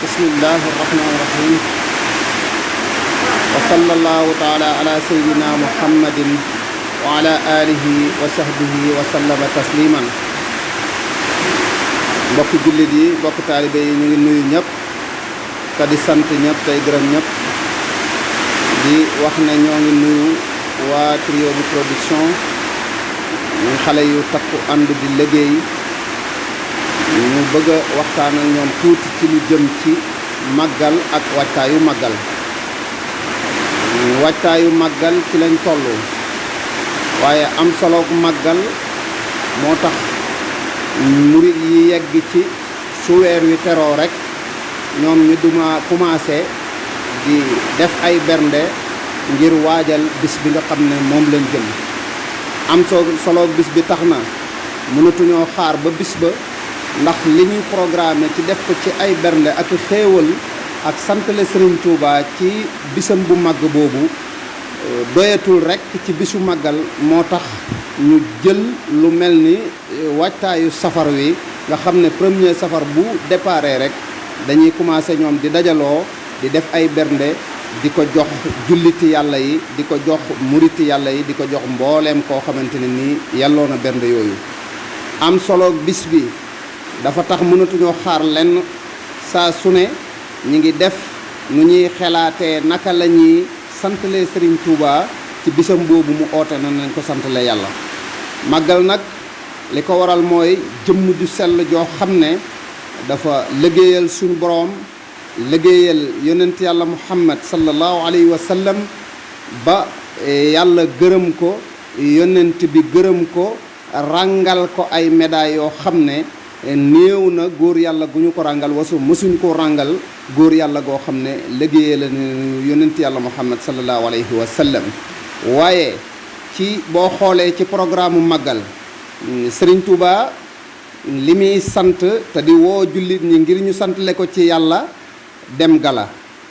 bismillahi rahmani rahim wa sallallahu taala ala sayyidina muhammadin wa ala alihi wa sahbihi wa sallama tasliman. mbokki jullit yi mbokki taalibe yi ñu ngi nuyu ñëpp te di sant ñëpp tey gërëm ñëpp di wax ne ñoo ngi nuyu waa Trio bi production ñu xale yu takku ànd di liggéey ñu bëgg a waxtaan ak ñoom tuuti ci lu jëm ci màggal ak waajtaayu màggal ci lañ toll waaye am solo màggal moo tax murit yi yegg ci su weer wi teroo rek ñoom ñu duma commencé di def ay bernde ngir waajal bis bi nga xam ne moom lañ jëm. am solo bis bi tax na mënatuñoo xaar ba bis ba, ndax li ñuy programme ci def ko ci ay bernde ak xéewal ak santale Serigne Touba ci bisam bu màgg boobu doyatul rek ci bisu màggal moo tax ñu jël lu mel ni waajtaayu safar wi nga xam ne premier safar bu déparé rek dañuy commencé ñoom di dajaloo di def ay bernde di ko jox julliti yàlla yi di ko jox muriti yàlla yi di ko jox mbooleem koo xamante ne nii yàlloo na bernde yooyu. am solo bis bi dafa tax mënatuñoo xaar lenn, saa su ne ñi ngi def nu ñuy xelaatee naka la ñuy santale Serigne Touba ci bisam boobu mu oote na nañ ko santale yàlla. màggal nag li ko waral mooy jëmm ju sell joo xam ne dafa liggéeyal suñu boroom, liggéeyal yonent yàlla muhammad sallallahu alayhi wa sallam ba yàlla gërëm ko, yonent bi gërëm ko, ràngal ko ay médailles yoo xam ne néew na góor yàlla gu ñu ko ràngal mësuñ ko ràngal góor yàlla goo xam ne liggéeyal la yonent yàlla muhammad sallallahu alayhi wa sallam. waaye ci boo xoolee ci programme màggal Serigne Touba li muy sant te di woo jullit ñi ngir ñu santale ko ci yàlla dem gala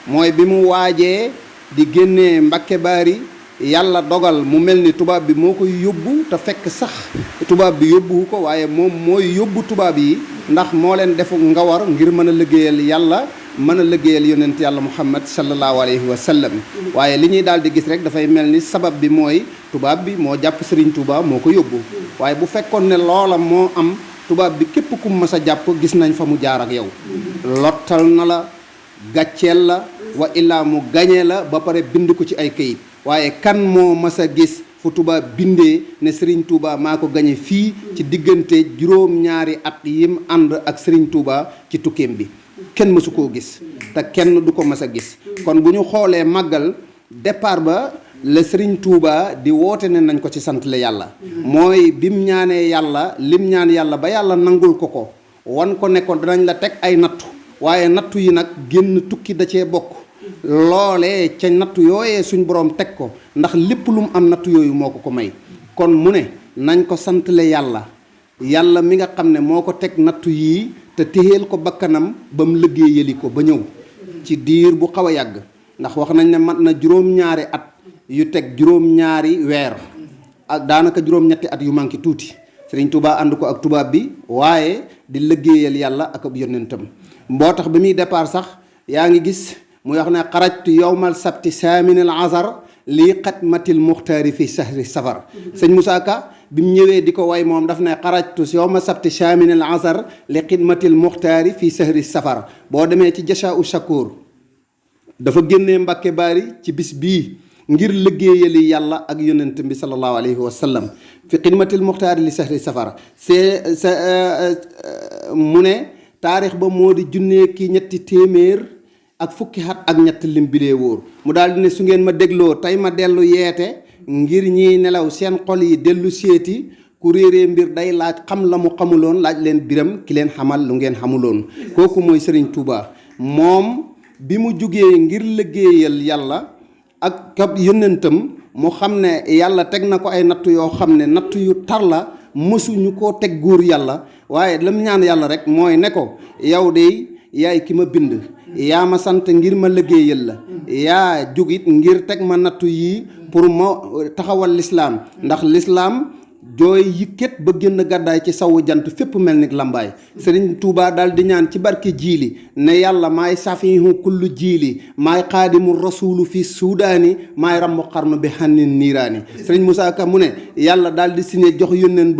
mooy bi mu waajee di génnee Mbakke Baari, yàlla dogal mu mel ni tubaab bi moo koy yóbbu te fekk sax tubaab bi yóbbuwu ko, waaye moom mooy yóbbu tubaab yi ndax moo leen defu ngawar ngir mën a liggéeyal yàlla, mën a liggéeyal yonent yàlla muhammad sallallahu alayhi wa sallam. waaye li ñuy daal di gis rek dafay mel ni sabab bi mooy tubaab bi moo jàpp Serigne Touba moo ko yóbbu. waaye bu fekkoon ne loola moo am, tubaab bi képp ku mas a jàpp gis nañ fa mu jaar ak yow, lottal na la, gàcceel la, wa illaa mu gañee la ba pare bind ko ci ay këyit. waaye kan moo mas a gis fu tubaab bindee ne Serigne Touba maa ko gañe fii ci diggante juróom-ñaari at yim ànd ak Serigne Touba ci tukkeem bi? kenn mësu koo gis te kenn du ko mas a gis. kon bu ñu xoolee màggal départ ba la Serigne Touba di woote ne nañ ko ci sant la yàlla, mooy bim ñaanee yàlla lim ñaan yàlla ba yàlla nangul ko wan ko ne ko danañ la teg ay nattu, waaye nattu yi nag génn tukki da cee bokk. loolee ca nattu yooyee suñ boroom teg ko, ndax lépp lu mu am nattu yooyu moo ko may. kon mu ne nañ ko santale yàlla, yàlla mi nga xam ne moo ko teg nattu yii te téyeel ko bakkanam ba mu liggéeyali ko ba ñëw ci diir bu xaw a yàgg, ndax wax nañ ne mat na juróom-ñaari at yu teg juróom-ñaari weer ak daanaka juróom-ñetti at yu manqué tuuti. Serigne Touba ànd ko ak tubaab bi waaye di liggéeyal yàlla ak ab yonentam. mboo tax bi muy départ sax yaa ngi gis muy wax ne xarajtu yowmal sabti saaminal azar lii xatmatil muxtaari fi sahri safar. sëñ Moussa Ka bi mu ñëwee di ko way moom daf ne xarajtu yowma sabti saaminal azar li xidmatil muxtaari fi sahri safar. boo demee ci jasha u shakur dafa génnee Mbakke Baari ci bis bii ngir liggéeyali yàlla ak yonent bi sallallahu alayhi wa sallam fi xidmatil muxtaari li sahri safar. mu ne taarix ba moo di junnee ki ñetti téeméer ak fukki xat ak ñett lim bi lee wóor. mu daal di ne su ngeen ma dégloo tey ma dellu yeete ngir ñiy nelaw seen xol yi dellu seeti, ku réeree mbir day laaj xam la mu xamuloon, laaj leen biram ki leen xamal lu ngeen xamuloon. kooku mooy Serigne Touba. moom bi mu jugee ngir liggéeyal yàlla ak kab yónnentam mu xam ne yàlla teg na ko ay nattu yoo xam ne nattu yu tar la, mësuñu koo teg góor yàlla. waaye lam ñaan yàlla rek mooy ne ko yow de yaay ki ma bind, yaa ma sant ngir ma liggéeyal la, yaa jugit ngir teg ma nattu yii pour ma taxawal lislaam. ndax lislaam jooy yikket ba génn gàddaay ci sawu jant fépp mel ni lambaay sëriñ Tuubaa daal di ñaan ci barke jiili ne yàlla maay safihu kullu jiili maay xaadimu rasulu fi suudaani maay rammu xarnu bi xannin niiraani sëriñ Moussa Ka mu ne yàlla daal di signé jox yónneen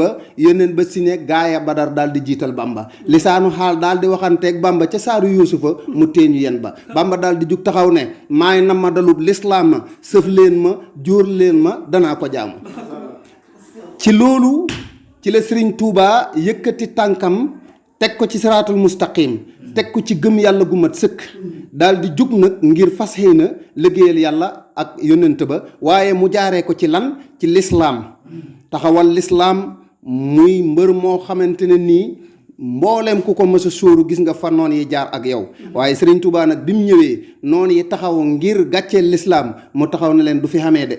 ba signé gaaya badar daal di jiital Bamba lisaanu xaal daal di waxanteeg Bamba ca saaru Yuusufa mu teeñu yen ba Bamba daal di jug taxaw ne maay nama dalub lislaam ma sëf leen ma jóor leen ma danaa ko jaamu ci loolu ci la Sëriñ Tuubaa yëkkati tànkam teg ko ci siraatul mustaqim teg ko ci gëm yàlla gu mat sëkk daal di jug nag ngir fas na liggéeyal yàlla ak yónnent ba waaye mu jaaree ko ci lan ci lislaam taxawal lislaam muy mbër moo xamante ne nii mbooleem ku ko mës a sóoru gis nga fa noon yi jaar ak yow waaye Sëriñ Tuubaa nag bi mu ñëwee noon yi taxaw ngir gàcceel lislaam mu taxaw ne leen du fi xamee de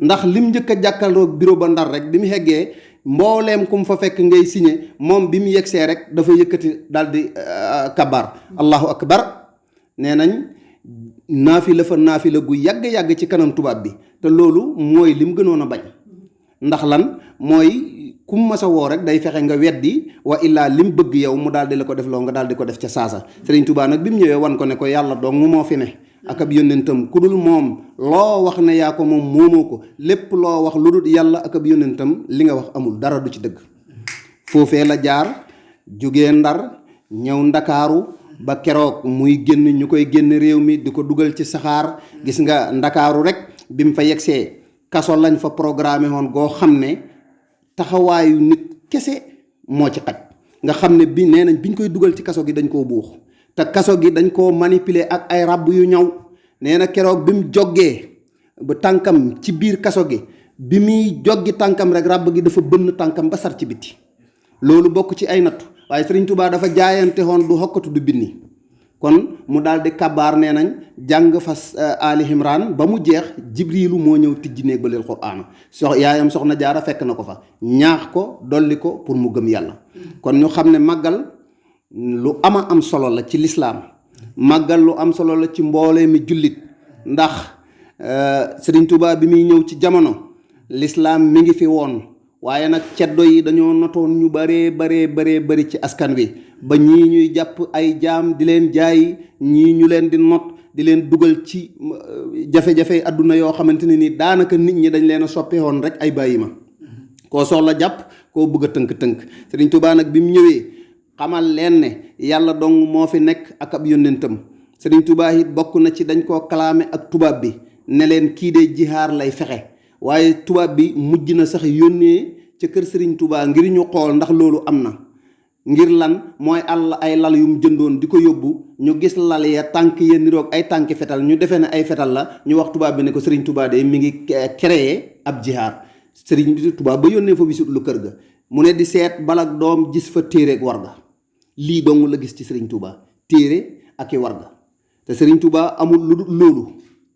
ndax lim njëkk a jàkkaarloog bureau ba Ndar rek bi mu xeggee mbooleem ku mu fa fekk ngay signé moom bi mu yegsee rek dafa yëkkati daal di kabar allahu akbar nee nañ naafila fa naafila gu yàgg-yàgg ci kanam tubaab bi te loolu mooy lim gënoon a bañ ndax lan mooy ku mu masa woo rek day fexe nga weddi wa illaa lim bëgg yow mu daal di la ko def loo nga daal di ko def ca saasa Sëriñ Tuubaa nag bi mu ñëwee wan ko ne ko yàlla dong moo fi ne ak ab yónnentam ku dul moom loo wax ne yaa ko moom moomoo ko lépp loo wax lu dul yàlla ak ab yónnentam li nga wax amul dara du ci dëgg foofee la jaar jógee Ndar ñëw Ndakaaru ba keroog muy génn ñu koy génn réew mi di ko dugal ci saxaar gis nga Ndakaaru rek bi mu fa yegsee kaso lañ fa programmé woon goo xam ne taxawaayu nit kese moo ci xaj nga xam ne bi nee nañ biñ koy dugal ci kaso gi dañ koo buux te kaso gi dañ koo manipuler ak ay ràbb yu ñaw nee na keroog bi mu joggee ba tànkam ci biir kaso gi bi muy joggi tànkam rek ràbb gi dafa bënn tànkam ba sar ci biti loolu bokk ci ay nattu waaye Sëriñ Tuubaa dafa jaayante woon du xokkatu du binni kon mu daal di kabaar nee nañ jàng fas Ali Imran ba mu jeex Jibriilu moo ñëw tijji néeg ba leel Qur'aan yaayam soxna Jaara fekk na ko fa ñaax ko dolli ko pour mu gëm yàlla kon ñu xam ne màggal lu ama am solo la ci lislaam màggal lu am solo la ci mboolee mi jullit ndax Sëriñ Tuubaa bi muy ñëw ci jamono lislaam mi ngi fi woon waaye nag ceddo yi dañoo notoon ñu bari ci askan wi ba ñii ñuy jàpp ay jaam di leen jaay ñii ñu leen di not di leen dugal ci jafe-jafe àdduna yoo xamante ne ni daanaka nit ñi dañ leen a soppe woon rek ay bàyyi ma koo soxla jàpp koo bëgg a tënk-tënk Sëriñ Tuubaa nag bi mu ñëwee xamal leen ne yàlla dong moo fi nekk ak ab yónnentam Sëriñ Tuubaa it bokk na ci dañ koo kalaame ak tubaab bi ne leen kii de jihaar lay fexe waaye tubaab bi mujj na sax yónnee ca kër Sëriñ Tuubaa ngir ñu xool ndax loolu am na ngir lan mooy ay lal yu mu jëndoon di ko yóbbu ñu gis lal ya tànk ya niroog ay tànki fetal ñu defee ne ay fetal la ñu wax tubaab bi ne ko Sëriñ Tuubaa de mi ngi créé ab jihaar Sëriñ Tuubaa ba yónnee fa wisit lu kër ga mu ne di seet balak doom gis fa téere ak warga lii dong la gis ci Sëriñ Tuubaa téere ak i warga te Sëriñ Tuubaa amul lu dul loolu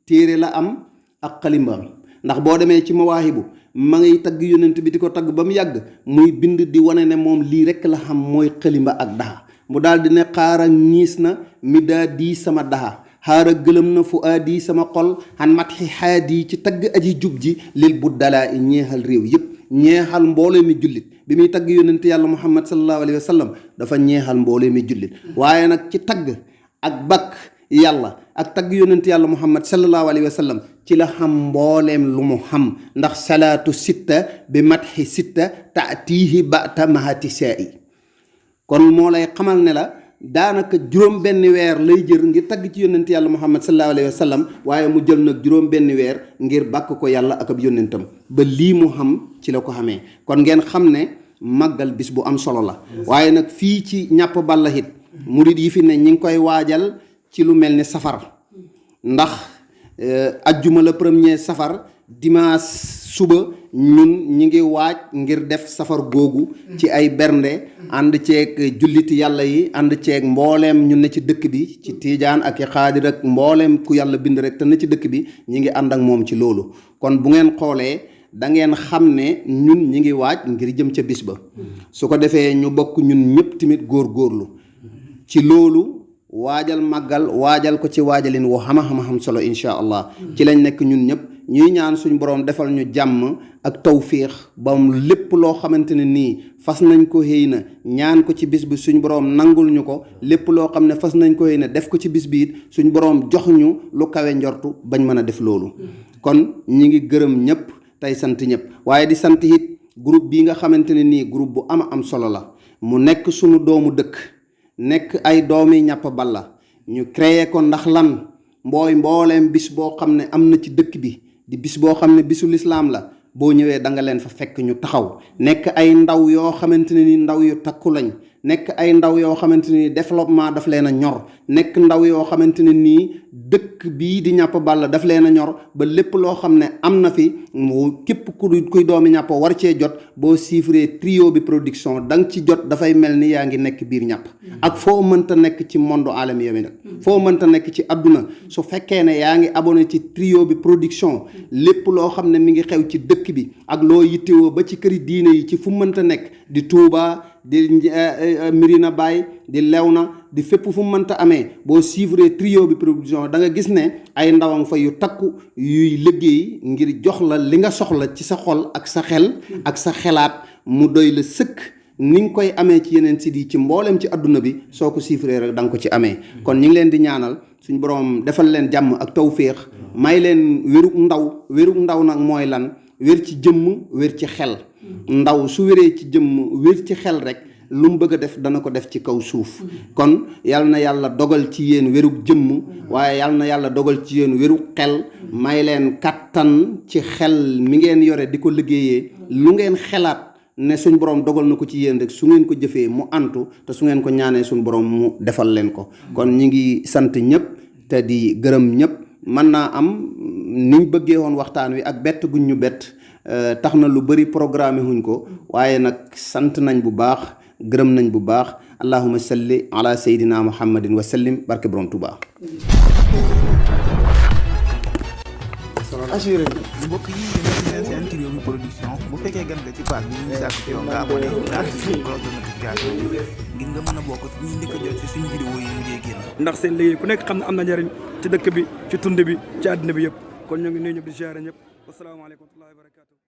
téere la am ak xalimbaam ndax boo demee ci mawaahibu ma ngay tagg yónnent bi di ko tagg ba mu yàgg muy bind di wane ne moom lii rekk la xam mooy xalimba ak daha mu daal di ne xaara ñiis na mi daa di sama daha xaara gëlëm na fu aadi sama xol xan mat xi xaadi ci tagg aji jub ji lil bu dalaa i ñeexal réew yépp ñeexal mboole mi jullit bi muy tagg yónnent yàlla muhammad sallallahu alayhi wa sallam dafa ñeexal mboole mi jullit waaye nag ci tagg ak bakk yàlla ak tagg yónnent yàlla muhammad sallallahu alayhi wa sallam ci la xam mbooleem lu mu xam ndax salaatu sitta bi matxi sitta taatihi bata mahati saa i kon moo lay xamal ne la daanaka juróom benn weer lay jër ngir tagg ci yónnent yàlla muhammad sallallahu alayhi wa sallam waaye mu jël nag juróom benn weer ngir bàkk ko yàlla ak ab yónnentam ba lii mu xam ci la ko xamee kon ngeen xam ne màggal bis bu am solo la waaye nag fii ci ñàpp balla it murid yi fi ne ñi ngi koy waajal ci lu mel ni safar ndax ajjuma la premier safar dimanche suba ñun ñi ngi waaj ngir def safar googu ci ay bernde ànd ceeg julliti yàlla yi ànd ceeg mbooleem ñu ne ci dëkk bi ci tiijaan ak i xaadir ak mbooleem ku yàlla bind rek te ne ci dëkk bi ñi ngi ànd ak moom ci loolu kon bu ngeen xoolee da ngeen xam ne ñun ñi ngi waaj ngir jëm ca bis ba su ko defee ñu bokk ñun ñëpp tamit góorgóorlu ci loolu waajal màggal waajal ko ci waajalin wu xam solo incha allah ci lañ nekk ñun ñëpp ñuy ñaan suñu borom defal ñu jàmm ak tawfiix ba lépp loo xamante ne nii fas nañ ko xëy na ñaan ko ci bis bi suñu borom nangul ñu ko lépp loo xam ne fas nañ ko xëy na def ko ci bis bi it suñu borom jox ñu lu kawe njortu bañ mën a def loolu kon ñi ngi gërëm ñëpp tey sant ñëpp waaye di sant it groupe bii nga xamante ne nii groupe bu am solo la mu nekk suñu doomu dëkk nekk ay doomi ñàpp balla ñu créé ko ndax lan mbooleem bis boo xam ne am na ci dëkk bi di bis boo xam ne bisu lislaam la boo ñëwee da nga leen fa fekk ñu taxaw nekk ay ndaw yoo xamante ne ni ndaw yu takku lañ nekk ay ndaw yoo xamante ne ni développement daf leen a ñor nekk ndaw yoo xamante ne nii dëkk bii di ñàpp balla daf leen a ñor ba lépp loo xam ne am na fi képp kuy doomi ñàpp war cee jot boo chiffré trio bi production da nga ci jot dafay mel ni yaa ngi nekk biir ñàpp ak foo mënta nekk ci monde alami yomi nag foo mënta nekk ci àdduna su fekkee ne yaa ngi abonné ci trio bi production lépp loo xam ne mi ngi xew ci dëkk bi ak loo yittewoo ba ci këri diine yi ci fu mënta nekk di Touba di Mirina Baye di Léona di fépp fu mënta amee boo suivre trio bi production da nga gis ne ay ndawam fa yu takku yuy liggéey ngir jox la li nga soxla ci sa xol ak sa xel ak sa xelaat mu doy la sëkk ni nga koy amee ci yeneen sites yi ci mboolem ci adduna bi soo ko chiffré rek da nga ko ci amee kon ñu ngi leen di ñaanal suñu borom defal leen jàmm ak tawféex may leen wérug ndaw nag mooy lan wér ci jëmm wér ci xel ndaw su wéree ci jëmm wér ci xel rek lu mu bëgg a def dana ko def ci kaw suuf kon yal na yàlla dogal ci yéen wérug jëmm waaye yal na yàlla dogal ci yéen wérug xel may leen kattan ci xel mi ngeen yore di ko liggéeyee lu ngeen xelaat ne suñ borom dogal na ko ci yéen rek su ngeen ko jëfee mu antu te su ngeen ko ñaanee suñ borom mu defal leen ko kon ñi ngi sant ñëpp te di gërëm ñëpp mën naa am niñ bëggee woon waxtaan wi ak bett guñ ñu bett tax na lu bari programme huñ ko waaye nag sant nañ bu baax gërëm nañ bu baax allahumma salli ala sayyidina muhammadin wa sallim barke borom Tuubaa assuré mbokk yi yéen seen trio bi production bu fekkee gan nga ci page bi ñu ngi sàkk ci yow nga abonné activé cloche de notification ngir nga mën a bokk ci ñi njëkk a jot ci suñu vidéo yi mujjee génn ndax seen liggéey ku nekk xam ne am na njariñ ci dëkk bi ci tund bi ci àddina bi yëpp kon ñoo ngi nuyu ñëpp di ziare ñëpp wasalaamaaleykum wa rahmatullahi wa barakatuh